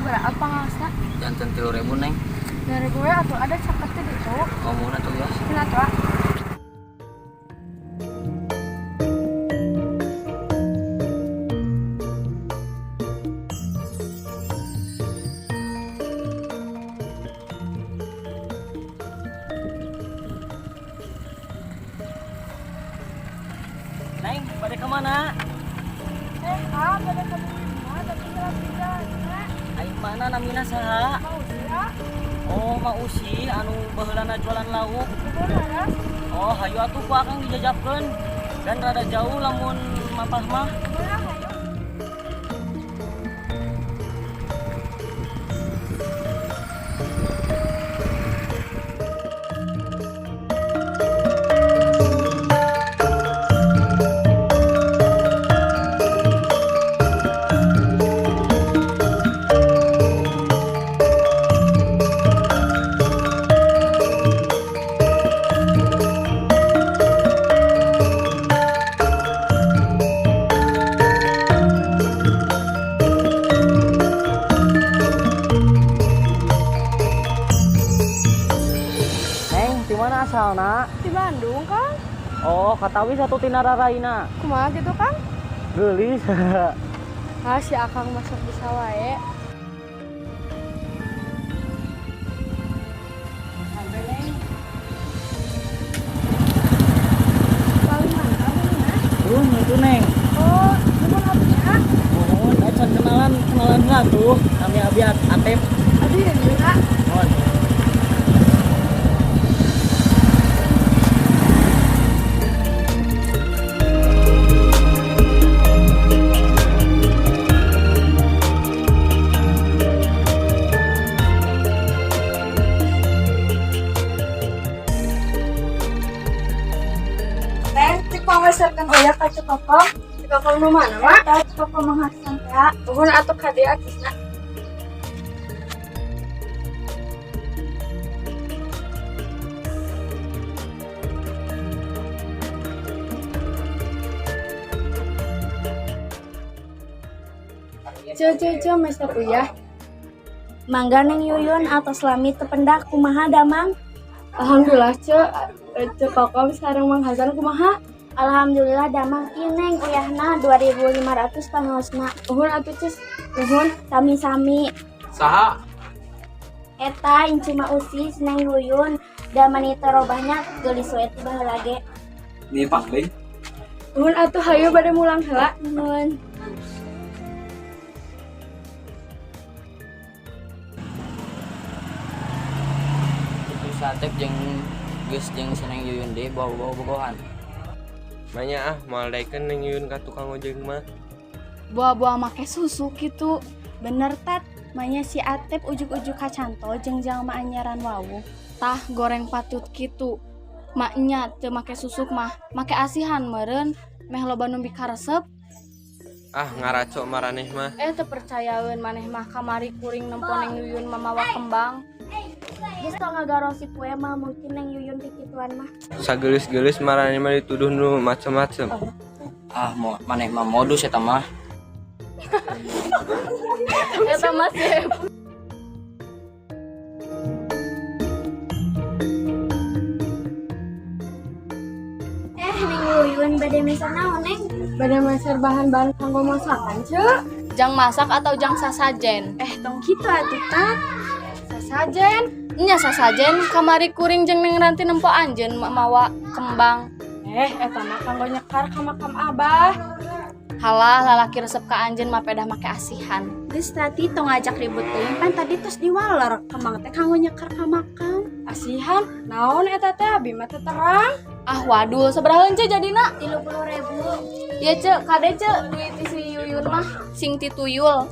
Sabaraha pangaosna? Janten 3.000, Neng. 2.000 we atuh, ada caket teh ditu. Ngomongna tuh ya. Kena tuh, ah. Neng, pada kemana? Eh, ah, pada ka bumi tapi jalan tinggal. Aing mana namina saha? Mau ya? Oh, Ma Usi anu baheulana jualan lauk. Betul laras. Oh, hayu atuh ku akang dijajabkeun. Dan rada jauh lamun mapah mah. Boleh hayu. Neng, di mana asalna? Di Bandung, Kang. Oh, katawi satu tina raraina. Kumaha gitu, Kang? Geulis. Ah, si Akang masuk bisa wae. Sampai, Neng. Paling mana mana? Tuh, itu Neng. Oh, nuhun abdi ah. Mohon, acan kenalan, kenalan lah tuh. Kami abi Atep. Abi ya, ah. Mohon. Neng, cik pangameserkeun uyah ka Ceu Kokom. Ceu Kokom nu mana, Mak? Eta Ceu Kokom Mang Hasan teh. Nuhun atuh ka dieu acisna. Ceu, ceu, ceu, meser uyah. Mangga, Neng Yuyun, atos lami teu pendak, kumaha damang? Alhamdulillah, Ceu. Ceu Kokom sareng Mang Hasan kumaha? Alhamdulillah damang. Ieu, Neng, uyahna 2500 pangaosna. Nuhun atuh, Cus. Nuhun. Sami-sami. Saha? Eta incu Ma Usi, Neng Yuyun, da mani robahnya geulis we ti baheula ge. Nih Pak. Nuhun atuh, hayu bade mulang heula. Nuhun. Itu si Atep jeung geus jeung si Neng Yuyun deui bawa-bawa bogohan. Banyak ah, moal daekeun Neng Yuyun ka tukang ojek mah. Buah-buah make susu gitu. Bener tat, manya si Atep ujug-ujug kacantol jeung jalma anyaran wawuh. Tah goreng patut gitu. Maknya teu make susuk mah, make asihan meureun meh loba nu mikaresep. Ah, ngaraco maraneh mah. Eh, teu percayaeun maneh mah, kamari kuring nempo Neng Yuyun mamawa kembang. Geus tong ngagarosip we, mah mungkin Neng Yuyun kikituan mah. Sageulis-geulis maraneh mah dituduh nu macem-macem. Ah, mo maneh mah modus eta mah. Eta mah sih. Eh, Neng Yuyun bade meser naon, Neng? Bade meser bahan-bahan kanggo masakan, Ceu. Jang masak atau jang sasajen? Eh, tong kitu atuh tat. Sasajen. Nya sasajen, kamari kuring jeung Neng Ranti nempo anjeun mawa kembang. Eh, eta mah kanggo nyekar ka makam Abah. Halah, lalaki resep ka anjeun mah pedah make asihan. Geus tati, tong ngajak ribut teuing, pan tadi tos diwaler kembang teh kanggo nyekar ka makam. Asihan, naon eta teh, abi mah teu terang. Ah, wadul, sabaraha ce jadina? 30.000. Ya ce, kade ce, duit si Yuyun mah sing ti tuyul.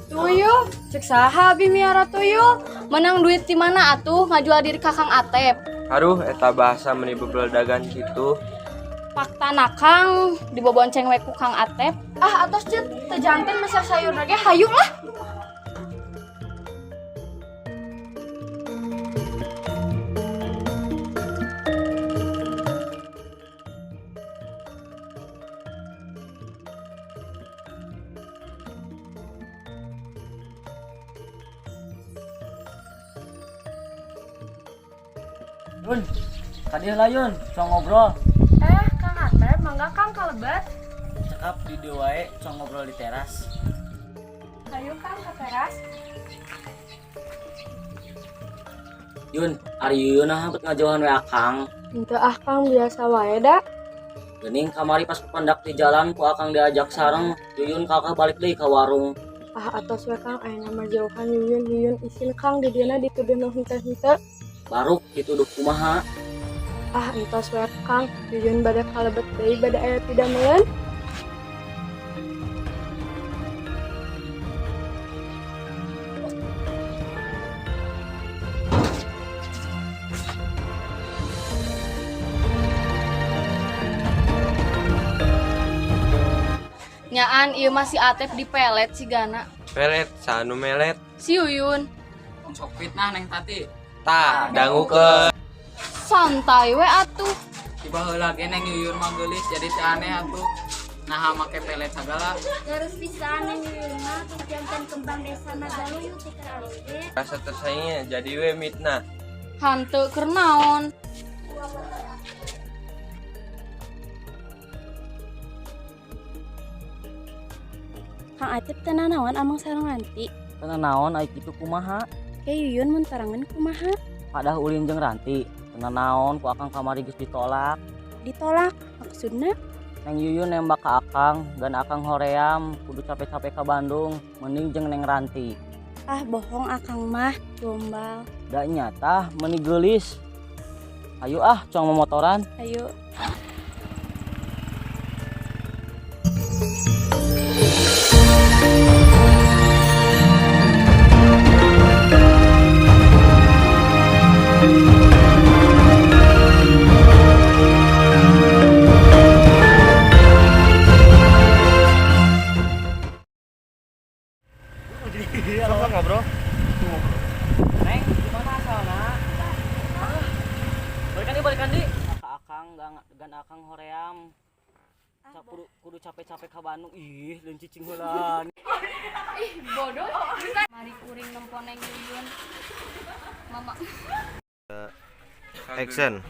Tuyul, cek saha abi miara tuyul? Menang duit di mana atuh, ngajual diri ka Kang Atep. Aduh, eta bahasa meni bebeledagan kitu. Fakta Kang, dibobonceng we ku Kang Atep. Ah, atos ce, teu janten meser sayur ge, hayu lah. Yun, kadieu lah Yun, cong ngobrol. Eh, Kang Atep, mangga Kang kalebet. Cekap di dieu wae, cong ngobrol di teras. Ayo Kang ke teras. Yun, ari Yuyun nah bet ngajauhan we Akang. Henteu ah Kang, biasa wae da. Geuning kamari pas pependak di jalan ku Akang diajak sareng, Yuyun kakak balik deui ka warung. Ah atos we Kang, ayeuna mah jauhan Yuyun, Yuyun isin Kang di dieuna dituduh nu henteu-henteu. Baruk dituduh kumaha? Ah entos we Kang, Yuyun bade kalebet deui bade aya pidameleun. Nyaan ieu mah si Atep dipelet sigana. Pelet, sanu melet. Si Yuyun Sok fitnah Neng Tati. Tah, dangukeun. Santai we atuh. Tiba heula ge Neng Yuyun mah geulis jadi teu aneh atuh. Naha make pelet sagala. Terus pisan Neng Yuyun mah tos janten kembang desa Nagaluyu ti keur alus ge. Rasa tersaingnya jadi we mitnah. Hanteu keur naon? Kang Atep teu nanaon amang sareng Ranti. Teu naon ai kitu kumaha? Ke Yuyun mun tarangan kumaha? Padah ulin jeung Ranti. Teu naon ku Akang kamari geus ditolak. Ditolak maksudna? Neng Yuyun nembak ka Akang dan Akang hoream kudu capek-capek ka Bandung mending jeung Neng Ranti. Ah bohong Akang mah, gombal. Da nyata meuni geulis. Ayo ah, cong momotoran. Ayo. Ngobrol. Neng, gimana asalna? Balikan di, balikan di. Ka Akang gan Akang hoream. Kudu capek-capek ka Bandung. Ih, leun cicing heula. Ih, bodoh. Mari kuring nempo Neng Yuyun. Mama. Action.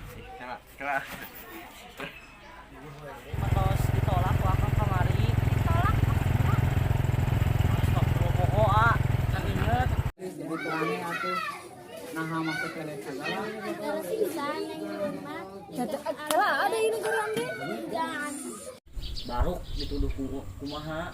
Tos ditolak ku Akang kamari. Ditolak. Astagfirullah pokok ah, kan inget. Jadi teu aneh atuh. Naha make pelet sagala. Terus pisan Neng Yuyun mah. Ada ini kurang deh. Jangan. Baruk dituduh kumaha?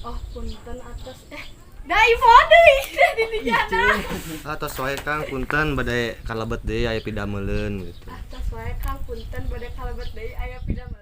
Oh, punten atas eh da ieu deui di dijana. Atos wae Kang, punten bade kalebet deui aya pidameleun gitu. Atos wae Kang, punten bade kalebet deui aya pidameleun.